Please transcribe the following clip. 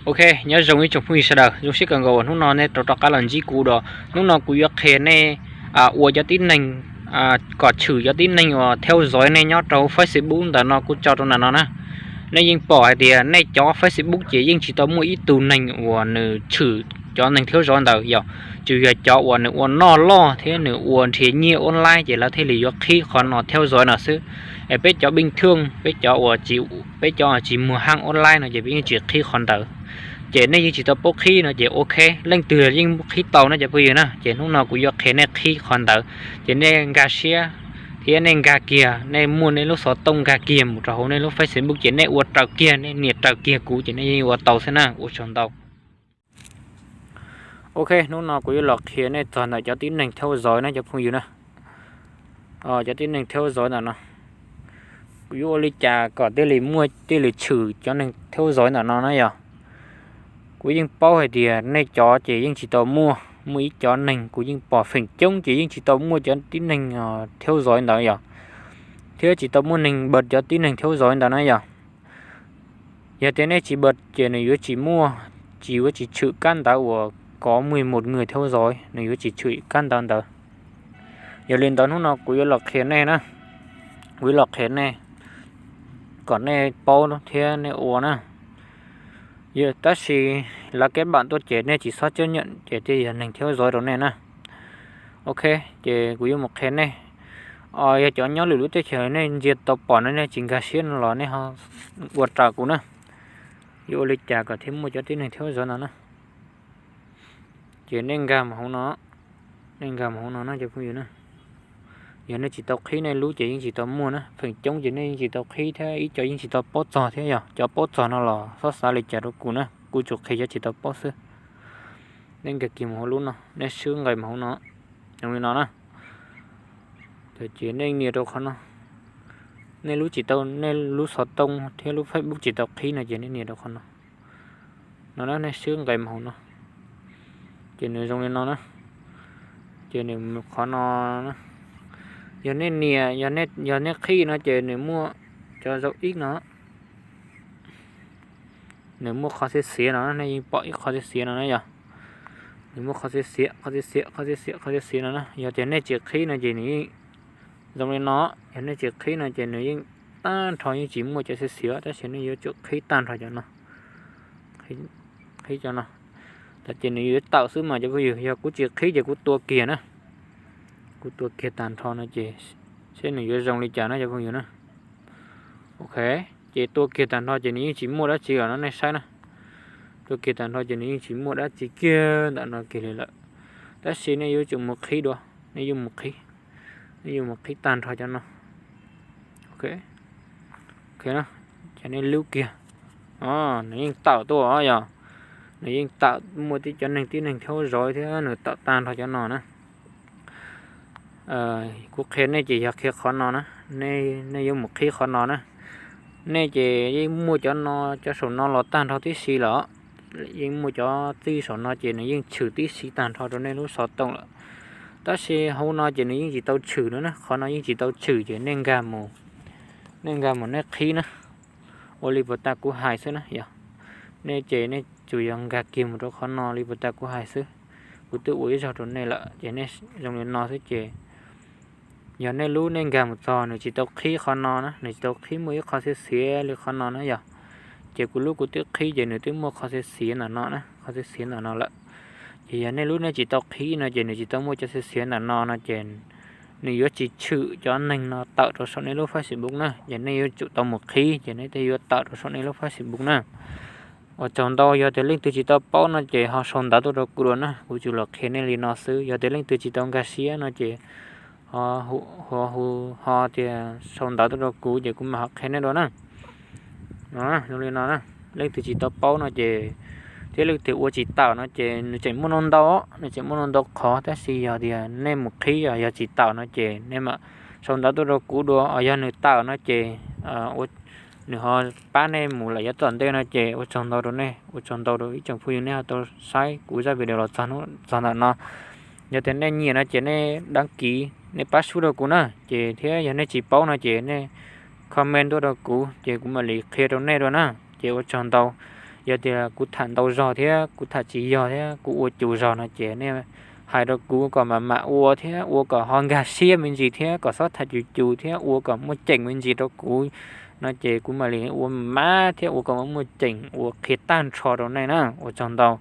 Ok, nyob zoo ib tsoom phooj ywg sawv daws, zoo siab kawg nkaus uas hnub no nej rov rov qab los ntsib kuv dua. Hnub no kuv yuav qhia nej ua cov tib neeg, kom tshwm cov tib neeg uas theo dõi nej nyob rau Facebook ntawm no kuv tso rau ntawm no na. Nej yeej pom hais tias nej cov Facebook ces yeej tsis tau muaj ib tug neeg uas nws tshwm cov neeg theo dõi ntawd yog, tsuas yog cov uas nws ua noj loj thiab nws ua nrhiav nyiaj online ces lawv thiaj li yuav qhib qhov no theo dõi no xwb. Es peb cov bình thường, peb cov uas tsis, peb cov tsis muag haj online no ces peb yeej tsis qhib qhov ntawd. Ces nej yeej tsis tau paub qhib no ces ok, leej twg yeej qhib tau no cov phooj ywg na. Ces hnub no kuv yuav qhia nej qhib qhov ntawd, ces nej nkag siab thiab nej nkag kiag, nej muaj nej lub xov tooj nkag kiag mus rau hauv nej lub Facebook ces nej ua raws kiag, nej nias raws kiag kuv ces nej yeej ua tau xwb na. Ua tsaug ntau. Ok, hnub no kuv yuav los qhia nej txog ntawm cov tib neeg theo dõi na cov phooj ywg na. Cov tib neeg theo dõi ntawm no, kuv yuav ua li cas kom thiaj li muaj, thiaj li tshwm cov neeg theo dõi ntawm no na yog. Kuv yeej paub hais tias nej cov ces yeej tsis tau muaj, muaj ib cov neeg kuv yeej pom feem coob ces yeej tsis tau muaj cov tib neeg theo dõi ntawd yog, thiab tsis tau muaj neeg bật cov tib neeg theo dõi ntawd na yog. Yog tias nej tsis bật ces nws yuav tsis muaj, tsis yuav tsis tshwm kab ntawv uas có mười một người theo dõi, nws yuav tsis tshwm kab ntawv ntawd. Yog li ntawd hnub no kuv yuav los qhia nej na, kuv yuav los qhia nej kom nej paub thiab nej ua na. Tab sis lawv kev npam tuaj ces nej tsis txhob chấp nhận ces thiaj yog neeg theo dõi rau nej na. Ok, ces kuv yuav mus qhia nej. Yog cov nyob lwm lub teb chaws nej ntsia tau pom no nej tsis nkag siab no los nej ho ua raws kuv na. Yuav ua li cas kom thiaj muaj cov tib neeg theo dõi ntawd na. Ces nej nkag mus hauv no, nej nkag mus hauv no na cov phooj ywg na. Yog nej tsis tau qhib nej lub ces yeej tsis tau muaj na, feem coob ces nej yeej tsis tau qhib thiab ib co yeej tsis tau paub txog thiab yog. Cov paub txog no los txhob xav li cas rau kuv na, kuv tsuas qhia cov tsis tau paub xwb. Nej nkag kiag mus hauv lub no, nej swb nqes mus hauv no, zoo li no na. Ces nej nias rau qhov no, nej lub tsis tau, nej lub xov tooj thiab lub Facebook tsis tau qhib no ces nej nias rau qhov no. No na, nej swb nqes mus hauv no, ces nws zoo li no na. Ces nws qhov no, yog nej nias, yog nej qhib no ces nws muaj cov dấu ib no, nws muaj qhov xiav xiav no, nej yeej pom ib qho xiav xiav no na yog. Nws muaj qhov xiav xiav, qhov xiav xiav, qhov xiav xiav, qhov xiav xiav no na. Yog tias nej tsis qhib no ces nws yeej zoo li no, yog nej tsis qhib no ces nws yeej tag nrho yeej tsis muaj cov xiav xiav, tab sis nej yuav tsum qhib tag nrho cov no. Qhib cov no, ces nws yuav tawm xwb mas cov phooj ywg. Yog kuv tsis qhib ces kuv tua kiag na, kuv tua kiag tag nrho no ces seb nws yuav zoo li cas na cov phooj ywg na. Ok, ces tua kiag tag nrho ces nws yeej tsis muaj dab tsi los no nej saib na. Tua kiag tag nrho ces nws yeej tsis muaj dab tsi kiag ntawm no kiag li lawm. Tab sis nej yuav tsum mus qhib dua, nej yuav mus qhib, nej yuav mus qhib tag nrho cov no. Ok, ces nej lub kiag, nws yeej tawm tuaj yog, nws yeej tawm muaj tib cov neeg tib neeg theo dõi thiab nws tawm tag nrho cov no na. Kuv qhia nej ces yog qhia qhov no na, nej yuav mus qhib qhov no na. Nej ces yeej muaj cov no, cov saum no los tag nrho tib si lawm. Yeej muaj cov txij saum no ces nws yeej tshwm tib si tag nrho rau nej lub xov tooj lawm. Tab sis hauv no ces nws yeej tsis tau tshwm no na, qhov no yeej tsis tau tshwm ces nej nkag mus, nej nkag mus nej qhib na. Ua li puas tas kuv hais xwb na yog. Nej ces nej tsuas yog nkag kiag mus rau qhov no li puas tas kuv hais xwb. Kuv twb ua ib zaug rau nej lawm ces nej zoo li no xwb ces yog nej lub nej nkag mus txog nws tsis tau qhib qhov no na, nws tsis tau qhib muaj ib qho xiav xiav li qhov no na yog. Ces kuv lub kuv twb qhib ces nws twb muaj qho xiav xiav ntawm no na, qhov xiav xiav ntawm no lawm. Ces yog nej lub nej tsis tau qhib no ces nws tsis tau muaj cov xiav xiav ntawm no no ces nws yuav tsis tshwm cov neeg no tawm rau saum nej lub Facebook na, ces nej yuav tsum tau mus qhib ces nej thiaj yuav tawm rau saum nej lub Facebook na. Ua tsaug ntau, yog tias leej twg tsis tau paub no ces ho sau ntawv tuaj rau kuv dua na, kuv tsuas los qhia nej li no xwb. Yog tias leej twg tsis tau nkag siab no ces ho hu, ho tias sau ntawv tuaj rau kuv ces kuv mam ho qhia nej dua na. Zoo li no na, leej twg tsis tau paub no ces, thiab leej twg ua tsis tawm no ces nws tseem muaj ntau, nws tseem muaj ntau qhov, tab sis yog tias nej mus qhib os, yog tsis tawm no ces nej mam sau ntawv tuaj rau kuv dua os, yog nws tawm no ces nws ho pab nej mus lawm yav tom ntej no ces ua tsaug ntau rau nej, ua tsaug ntau rau ib tsoom phooj ywg nej ho tau saib kuv zaj video los txog ntawm no. Yog tias nej nyiam no ces nej đăng ký, nej pab sub rau kuv na, ces thiab yog nej tsis paub no ces nej comment tuaj rau kuv ces kuv mam li qhia rau nej dua na. Ces ua tsaug ntau. Yog tias kuv tham ntau zog thiab kuv tham tsis yog thiab kuv ua cuv zog no ces nej hais rau kuv kom mam mam ua thiab ua kom ho nkag siab me ntsis thiab kom txhob tham cuv cuv thiab ua kom muaj ceem me ntsis rau kuv no ces kuv mam li ua mab thiab ua kom muaj ceem ua qhia tag nrho rau nej na. Ua tsaug ntau.